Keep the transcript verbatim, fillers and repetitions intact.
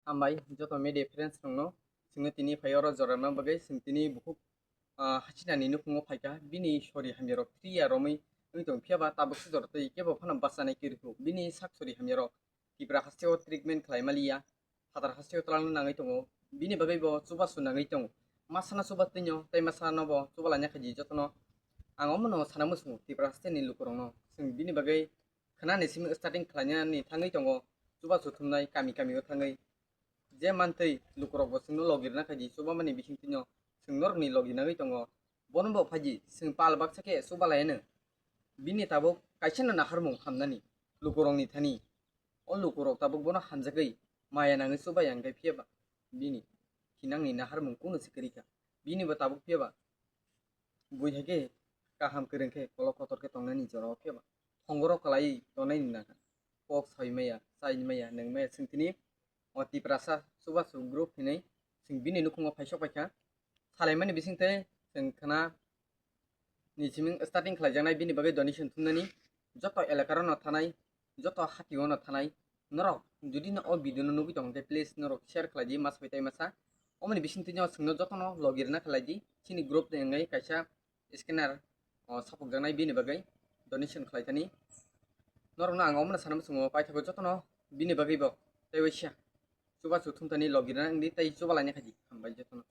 Hambai joto media friends rokno, chwngno tini phai oro jorana bagwi. Chwng tini bukhuk, ah, hachinani nukhungo phaikha, bini sori hamyarok three year romwi wngwi tong, phiyaba tabuk se jora tei kebo phano bachanai kwrwi kho. Bini sak sori hamyarok Tipra hasteo treatment khlai maliya, phatar hasteo twlangna nangwi tongo, bini bagwi bo chubachu nangwi tongo. Masana chuba twino tei masano bo chuba laina khaidi jotono. Ang omono sana muchungo Tipra hasteni lukurokno, chwng bini bagwi khwnani simi starting khlainani thangwi tongo, chubachu thumnai kami kamio thangwi. Je mantwi lukurokbo chwngno logirna khaidi, chubamani bisingtwino chwng norokni logi nangwi tongo. Bono bo phaidi, chwng pal baksa khe chuba laiyano. Bini tabuk kaisano naharmung hamnani lukurokni thani. O lukurok tabuk bono hamjagwi maya nangwi chubai ya, hwnkhe phiyaba bini thinangni naharmung kunu se kwrwi kha. Bini bo tabuk phiyaba bui hai khe kaham kwrwng khe kolok kotor khe tongnani jorao phiyaba thongoro kwlaiwi tongnani nangkha. Kok soi maya, chai maya, nwng maya, chwng tini o Tiprasa chubachu group hinwi chwng bini nukhungo phaisok paikha. Salaimani bisingtwi chwng khna ni siming starting khlaijaknai bini bagwi donation thumnani, joto elakaro no thanai, joto hatio no thanai. Norok jodi no o video no nugwi tong khe, please norok share khlai di, masa bai tai masa. Omoni bisingtwi no chwngno jotono logi rwna khlai di, chini group ni wngwi kaisa scanner o sapukjaknai bini bagwi donation khlai thani. Norokno ang omono sana muchungo, paithago jotono bini bagwi bo tei waisa chubachu thumthani logi rwna wngdi tei chuba laina khaidi. Hambai jotono.